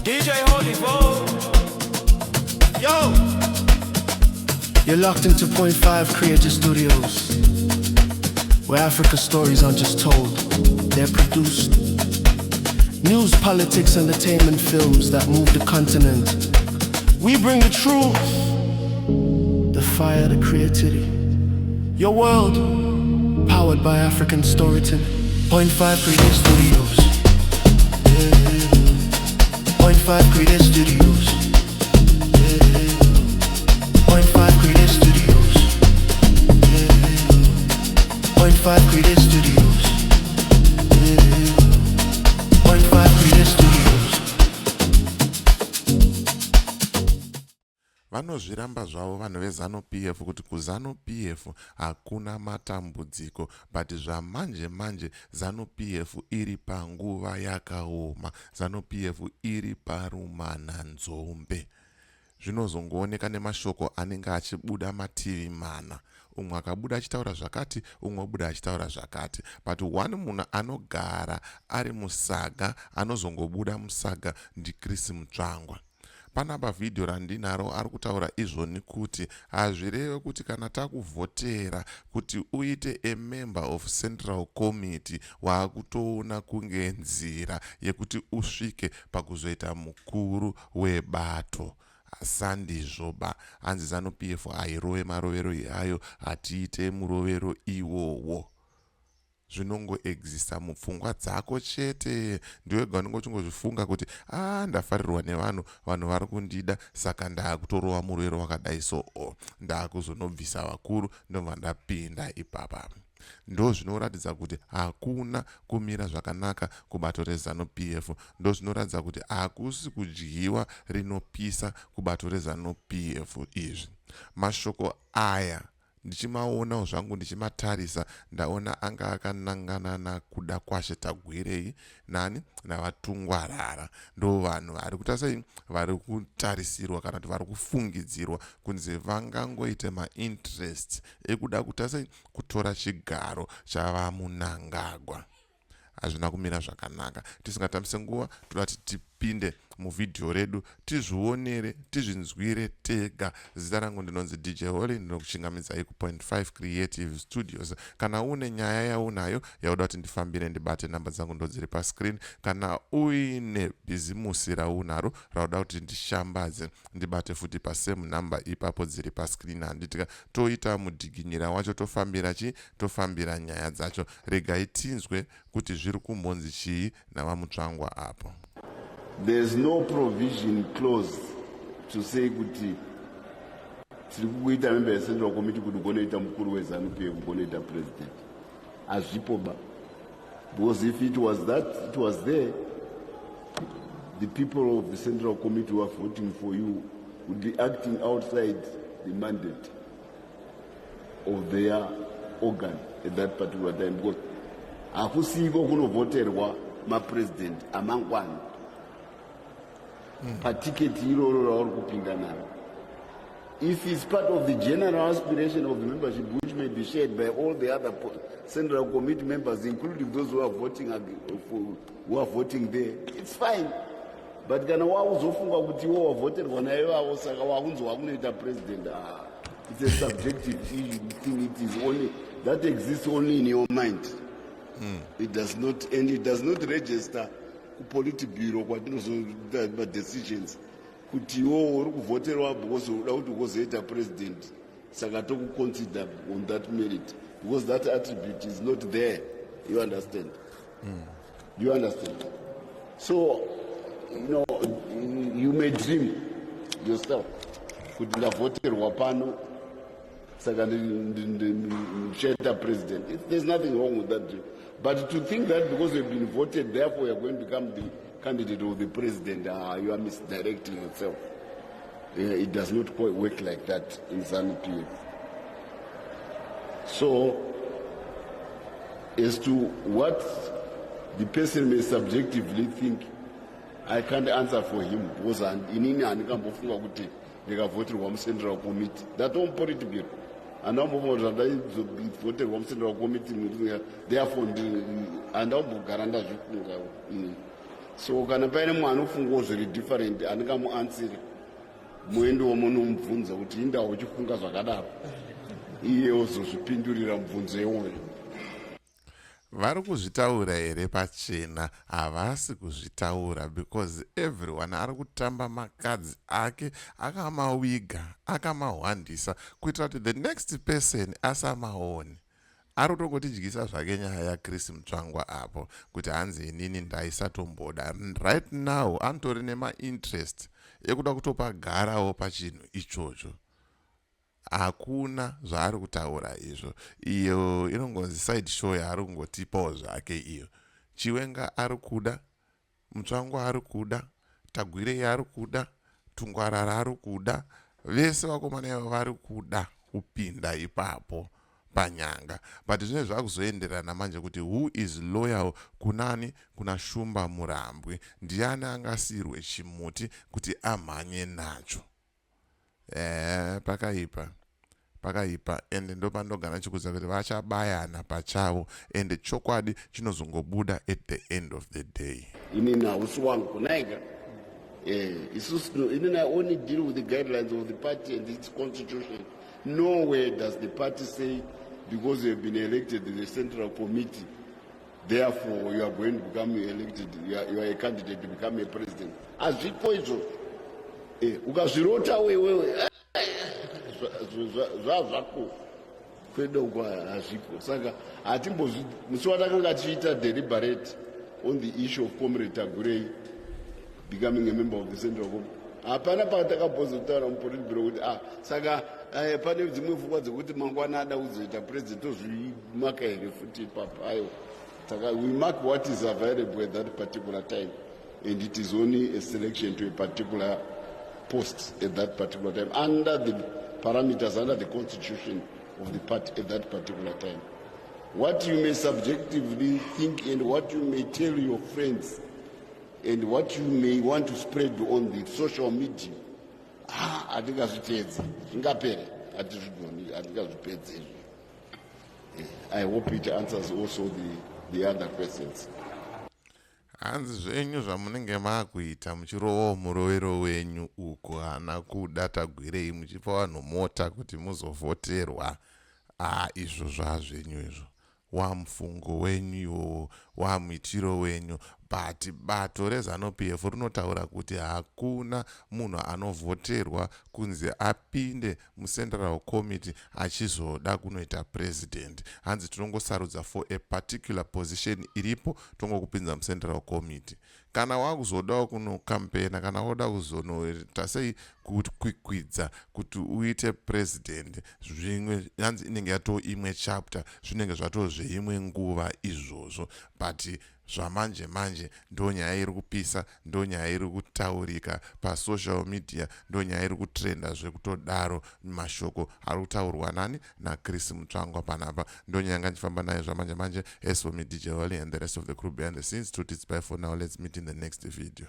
DJ Holy Bo. Yo! You're locked into Point 5 Creative Studios, where Africa stories aren't just told, they're produced. News, politics, entertainment films that move the continent. We bring the truth, the fire, the creativity. Your world, powered by African storytelling. Point 5 Creative Studios. Yeah. Point 5 Creative Studios. Yeah. Point 5 Creative Studios. Yeah. Point 5 Creative Studios. Yeah. Point 5 Creative Studios. Vanozviramba zvavo vanhu veZanu PF kuti kuZanu PF hakuna matambudziko, but zvamanje manje Zanu PF iri panguva yakaoma. Zanu PF iri parumananzombe. Zvinozongooneka nemashoko anenge achibuda mativi mana, umwe akabuda achitaura zvakati, umwe obuda achitaura zvakati, but one munhu anogara ari musaga, anozongobuda musaga, ndiChris Mutsvangwa. Panapa vhidhiyo randinaro ari kutaura izvoni kuti hazvireve kuti kana takuvhotera kuti uite a member of central committee, waakutoona kunge nzira yekuti usvike pakuzoita mukuru webato. Sandizvo ba. Hanzi Zanu PF hairove marovero iyayo, hatiite murovero iwowo. Zvinongoexista mupfungwa dzako chete, ndiwega unenge uchingozvifunga kuti a, ndafarirwa nevanhu, vanhu vari kundida, saka ndaakutorova murovero wakadai, so ndaakuzonobvisa vakuru, ndobva ndapinda ipapa. Ndo zvinoratidza kuti hakuna kumira zvakanaka kubato reZanu PF. Ndo zvinoratidza kuti hakusi kudyiwa rinopisa kubato reZanu PF. Izvi mashoko aya ndichimaonawo zvangu, ndichimatarisa, ndaona anga akanangana naKuda Kwashe Tagwirei nani naVaTungwarara. Ndo vanhu vari kuita sei, vari kutarisirwa kana kuti vari kufungidzirwa kunzi vangangoite mainterest ekuda kuita sei, kutora chigaro chavaMunangagwa. Hazvina kumira zvakanaka. Tisingatambise nguva, toda kuti tipinde muvhidhiyo redu, tizvionere, tizvinzwire tega. Zita rangu ndinonzi DJ Holy, ndinokuchingamidzai kuPoint 5 Creative Studios. Kana une nyaya yaunayo yauda kuti ndifambire, ndibate, namba dzangu ndo dziri pascreen. Kana uine bhizimusi raunaro rauda kuti ndishambadze, ndibate futi pasame number ipapo dziri pascreen, handitika? Toita mudhiginyira wacho, tofambira chi tofambira nyaya dzacho. Regai tinzwe kuti zviri kumbonzi chii navaMutsvangwa apo. There's no provision clause to say kuti tiri kukuita member yecentral committee kuti ugonoita mukuru weZanu PF, ugonoita president. Hazvipo ba, because if it was that it was there, the people of the central committee who are voting for you would be acting outside the mandate of their organ at that particular time, because hakusiko kunovhoterwa mapresident amangwana patiketi iroro rauri kupinda naro. If it's part of the general aspiration of the membership, which may be shared by all the other central committee members, including those who are voting there, it's fine. But kana wakuzofunga kuti iwo wavhoterwa naivavo, saka wakunzi wakunoita president, ah, it's a subjective issue thing. It is only that exists only in your mind. It does not, and it does not register kupolitburo kwatinozoita madecisions kuti iwowo uri kuvhoterwa because uda kuti ugozoita president, saka tokuconsider on that merit, because that attribute is not there. You understand? Do you understand? So you may dream yourself kuti ndavhoterwa pano, saka ndichaita president. There's nothing wrong with that dream, but to think that because you've been voted, therefore you're going to become the candidate of the president, you are misdirecting yourself. Yeah, it does not quite work like that in ZANU PF. So as to what the person may subjectively think, I can't answer for him, because inini handikambofunga kuti ndikavhoterwa mucentral committee, ndatomupolitburo, handambofunga kuti zvandaizovhoterwa mucentral committee, therefore handambogara ndazvifunga inini. So kana paine mumwe anofungawo zviri different andingamuansiri, muendewo munomubvunza kuti indawo uchifunga zvakadaro, iye ozozvipindurira mubvunzo iwoyo. Vari kuzvitaura here pachena? Havasi kuzvitaura because everyone ari kutamba makadzi ake akamawiga, akamahwandisa kuitira kuti the next person asamaone. Ari kutongotidyisa zvake nyaya yaChris Mutsvangwa apo kuti hanzi inini ndaisatomboda. Right now anotori nemainterest ekuda kutopagarawo pachinhu ichocho. Hakuna zvaari kutaura izvo. Iyo inongonzi side show yaari kungotipawo zvake iyo. Chiwenga ari kuda, Mutsvangwa ari kuda, Tagwirei ari kuda, Tungwarara ari kuda, vese vakomana ivo vari kuda kupinda ipapo panyanga. But zvinenge zvakuzoenderana manje kuti who is loyal kunani, kuna Shumba Murambwi, ndiani angasiyirwe chimuti kuti amhanye nacho. Ehe, pakaipa, pakaipa. Ende ndopandogara ndichikuudza kuti vachabayana pachavo, ende chokwadi chinozongobuda at the end of the day. Inini hausi wangu naika. Isusu inini I only deal with the guidelines of the party and its constitution. Nowhere does the party say because you have been elected in the central committee, therefore you are going to become elected, you are a candidate to become a president. Hazvipo izvozvo. Ukazvirota wewewe zvazvako kwedu uko hazviko. Saka hatimbozvi musi watakanga tichiita deliberate on the issue of Comrade Tagwirei becoming a member of the central committee, hapana patakabhozotaura mupolitburo kuti saka pane dzimwe pfungwa dzekuti mangwana ada kuzoita president, tozvimaka here futi ipapo? Aiwa, saka we mark what is available at that particular time, and it is only a selection to a particular post at that particular time under the parameters, under the constitution of the party at that particular time. What you may subjectively think and what you may tell your friends and what you may want to spread on the social media, hatingazviteedzi, zvingapere, hatizvigoni, hatingazvipedzi izvo. I hope it answers also the other questions. Hanzi zvenyu zvamunenge maakuita muchirovawo murovero wenyu uko hana kuda Tagwirei, muchipa vanhu mota kuti muzovhoterwa, izvo zvazvenyu izvo, wamufungo wenyu iwowo, wamuitiro wenyu. But bato reZANU PF rinotaura kuti hakuna munhu anovhoterwa kunzi apinde mucentral committee achizoda kunoita president. Hanzi tinongosarudza for a particular position iripo, tongokupinza mucentral committee. Kana wakuzodawo kunokampena, kana woda kuzonoita sei, kukwikwidza kuti uite president, zvimwe hanzi inenge yatoo imwe chapter, zvinenge zvatoo zveimwe nguva izvozvo. But zvamanje manje ndo nyaya iri kupisa, ndo nyaya iri kutaurika pasocial media, ndo nyaya iri kutrenda zvekutodaro. Mashoko ari kutaurwa nani? NaChris Mutsvangwa panapa. Ndo nyaya ngachifamba nayo zvamanje manje. As for me, DJ Holly, and the rest of the crew behind the scenes, to it's bye for now. Let's meet in the next video.